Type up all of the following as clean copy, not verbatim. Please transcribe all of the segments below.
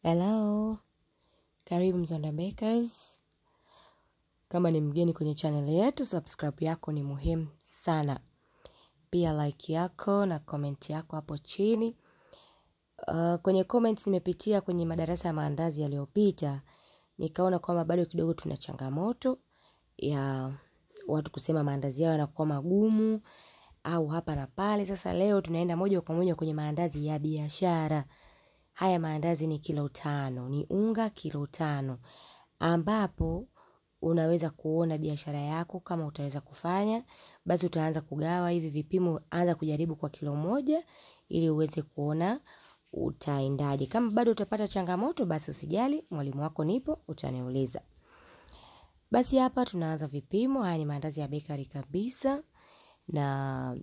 Hello, karibu Mzonda Bakers. Kama ni mgeni kwenye channel yetu, subscribe yako ni muhimu sana. Pia like yako na comment yako hapo chini. Kwenye comments nimepitia kwenye madarasa ya maandazi yaliyopita, nikaona kwamba bado kidogo tuna changamoto ya watu kusema maandazi yao yanakuwa magumu au hapa na pale. Sasa leo tunaenda moja kwa moja kwenye maandazi ya biashara. Haya maandazi ni kilo 5, ni unga kilo 5, ambapo unaweza kuona biashara yako kama utaweza kufanya. Basi utaanza kugawa hivi vipimo, anza kujaribu kwa kilo 1 ili uweze kuona utaendaje. Kama bado utapata changamoto basi usijali, mwalimu wako nipo, utaniuliza. Basi hapa tunaanza vipimo. Haya ni maandazi ya bakery kabisa, na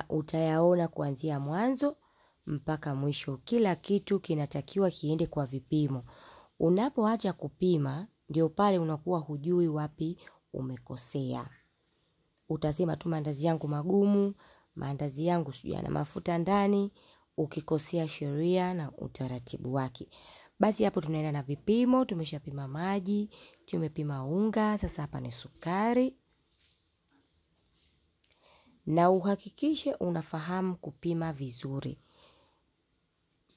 utayaona kuanzia mwanzo mpaka mwisho. Kila kitu kinatakiwa kiende kwa vipimo. Unapoacha kupima ndio pale unakuwa hujui wapi umekosea. Utasema tu maandazi yangu magumu, maandazi yangu sijui yana mafuta ndani, ukikosea sheria na utaratibu wake. Basi hapo tunaenda na vipimo. Tumeshapima maji, tumepima unga, sasa hapa ni sukari. Na uhakikishe unafahamu kupima vizuri.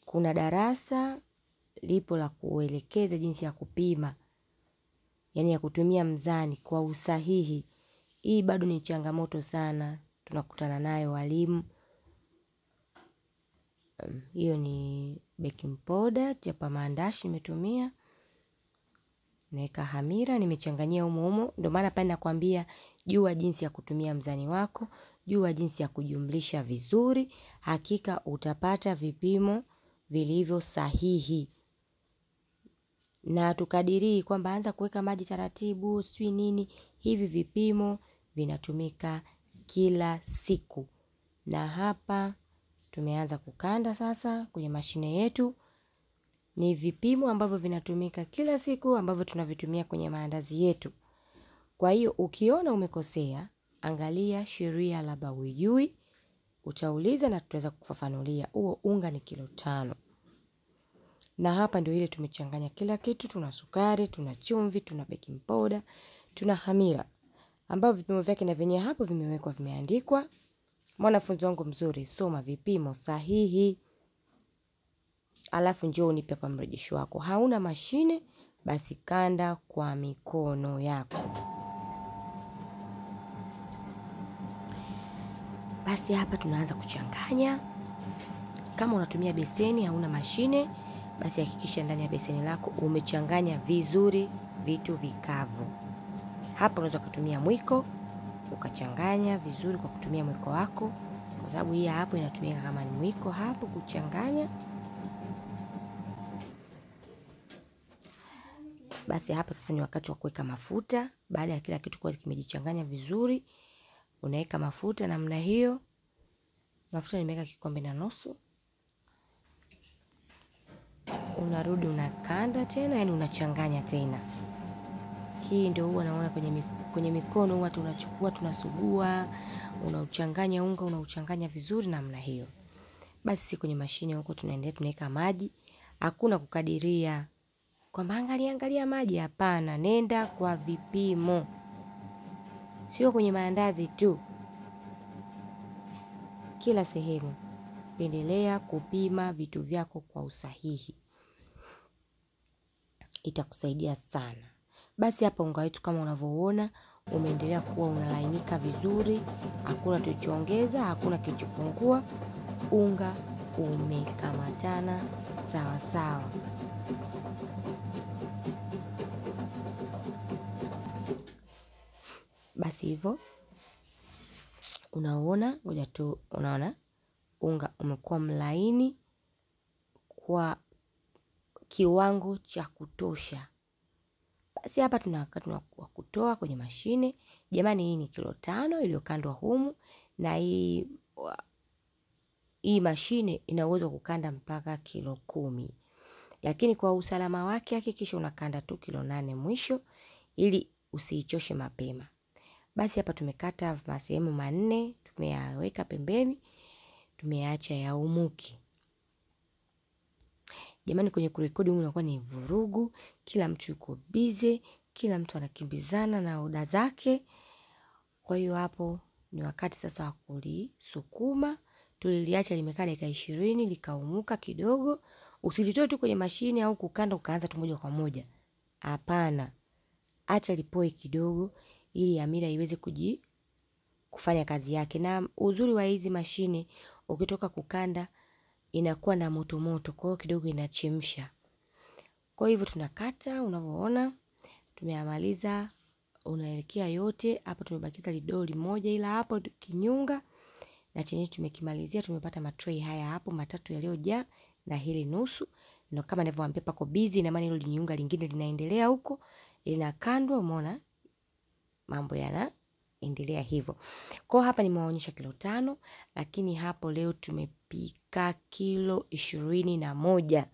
Kuna darasa lipo la kuelekeza jinsi ya kupima, yani ya kutumia mzani kwa usahihi. Hii bado ni changamoto sana tunakutana nayo walimu. Hiyo ni baking powder, chapa maandashi nimetumia. Naweka hamira, nimechanganyia humo humo. Ndio maana pale nakwambia jua jinsi ya kutumia mzani wako, jua jinsi ya kujumlisha vizuri, hakika utapata vipimo vilivyo sahihi. Na tukadirii kwamba anza kuweka maji taratibu, sijui nini, hivi vipimo vinatumika kila siku. Na hapa tumeanza kukanda sasa kwenye mashine yetu. Ni vipimo ambavyo vinatumika kila siku, ambavyo tunavitumia kwenye maandazi yetu. Kwa hiyo ukiona umekosea, angalia sheria labda hujui, utauliza na tutaweza kukufafanulia. Huo unga ni kilo 5. Na hapa ndio ile tumechanganya kila kitu. Tuna sukari, tuna chumvi, tuna baking powder, tuna hamira, ambavyo vipimo vyake na vyenyewe hapo vimewekwa, vimeandikwa. Mwanafunzi wangu mzuri, soma vipimo sahihi. Alafu njoo unipe hapa mrejesho wako. Hauna mashine, basi kanda kwa mikono yako. Basi hapa tunaanza kuchanganya. Kama unatumia beseni, hauna mashine, basi hakikisha ndani ya beseni lako umechanganya vizuri vitu vikavu. Hapa unaweza kutumia mwiko, ukachanganya vizuri kwa kutumia mwiko wako, kwa sababu hii hapo inatumika kama ni mwiko hapo kuchanganya. Basi hapo sasa ni wakati wa kuweka mafuta. Baada ya kila kitu kuwa kimejichanganya vizuri, unaweka mafuta namna hiyo. Mafuta nimeweka 1.5 kikombe. Unarudi unakanda tena, yani unachanganya tena. Hii ndio huwa naona kwenye mikono huwa tunachukua, tunasugua, unauchanganya unga, unauchanganya vizuri namna hiyo. Basi kwenye mashine huko tunaendelea tunaweka maji. Hakuna kukadiria kwamba angalia angalia maji, hapana, nenda kwa vipimo. Sio kwenye maandazi tu, kila sehemu pendelea kupima vitu vyako kwa usahihi, itakusaidia sana. Basi hapa unga wetu kama unavyoona umeendelea kuwa unalainika vizuri, hakuna tulichoongeza, hakuna kilichopungua, unga umekamatana sawa sawa. Basi hivyo unaona, ngoja tu, unaona unga umekuwa mlaini kwa kiwango cha kutosha. Basi hapa tuna wakati wa kutoa kwenye mashine. Jamani, hii ni kilo 5 iliyokandwa humu, na hii mashine ina uwezo kukanda mpaka kilo 10. Lakini kwa usalama wake hakikisha unakanda tu kilo 8 mwisho ili usiichoshe mapema. Basi hapa tumekata masehemu 4, tumeyaweka pembeni, tumeacha yaumuke. Jamani, kwenye kurekodi humu inakuwa ni vurugu, kila mtu yuko busy, kila mtu anakimbizana na oda zake. Kwa hiyo hapo ni wakati sasa wa kulisukuma. Tuliliacha limekaa dakika 20 likaumuka kidogo. Usilitoe tu kwenye mashine au kukanda ukaanza tu moja kwa moja. Hapana. Acha lipoe kidogo ili hamira iweze kufanya kazi yake. Na uzuri wa hizi mashine, ukitoka kukanda inakuwa na moto moto, kwa hiyo kidogo inachemsha. Kwa hivyo tunakata, unavyoona tumeamaliza, unaelekea yote hapo. Tumebakiza lidoli moja, ila hapo kinyunga na chenye tumekimalizia. Tumepata matrei haya hapo matatu yaliyojaa na hili nusu. Na kama nilivyowaambia pako busy, ina maana hilo linyunga lingine linaendelea huko, linakandwa. Umeona mambo yanaendelea hivyo. Kwa hapa nimewaonyesha kilo 5, lakini hapo leo tumepika kilo 21.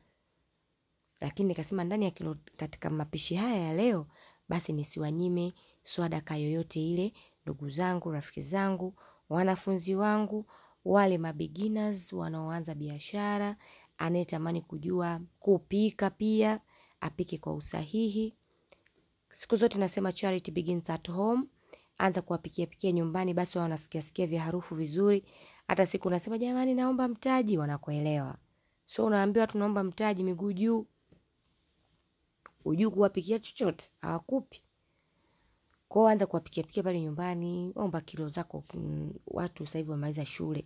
Lakini nikasema ndani ya kilo, katika mapishi haya ya leo, basi nisiwanyime swadaka yoyote ile, ndugu zangu, rafiki zangu, wanafunzi wangu, wale mabeginners wanaoanza biashara, anayetamani kujua kupika pia apike kwa usahihi. Siku zote nasema charity begins at home. Anza kuwapikia pikia nyumbani, basi wao wanasikia sikia vya harufu vizuri. Hata siku unasema jamani, naomba mtaji, wanakuelewa. So unaambiwa tunaomba mtaji, miguu juu, hujui kuwapikia chochote, hawakupi. Kwa anza kuwapikia pikia pale nyumbani, omba kilo zako. Watu sasa hivi wamaliza shule,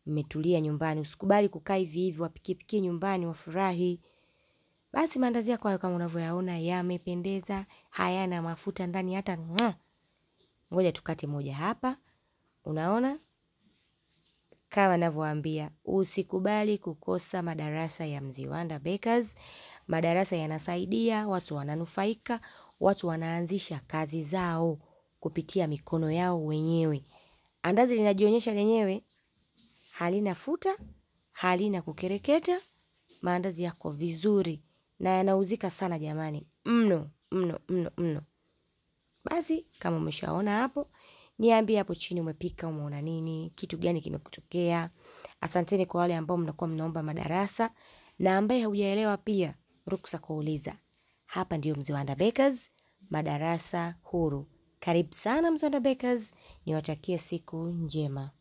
mmetulia nyumbani, usikubali kukaa hivi hivi, wapikie pikie nyumbani, wafurahi. Basi maandazi yako hayo kama unavyoyaona yamependeza, hayana mafuta ndani hata. Ngoja tukate moja hapa. Unaona? Kama ninavyowaambia, usikubali kukosa madarasa ya Mziwanda Bakers. Madarasa yanasaidia, watu wananufaika, watu wanaanzisha kazi zao kupitia mikono yao wenyewe. Andazi linajionyesha lenyewe, halina futa, halina kukereketa. Maandazi yako vizuri na yanauzika sana jamani, mno mno mno mno. Basi kama umeshaona hapo, niambie hapo chini umepika, umeona nini, kitu gani kimekutokea. Asanteni kwa wale ambao mnakuwa mnaomba madarasa, na ambaye haujaelewa pia ruksa kuuliza. Hapa ndio Mziwanda Bakers, madarasa huru. Karibu sana Mziwanda Bakers, niwatakie siku njema.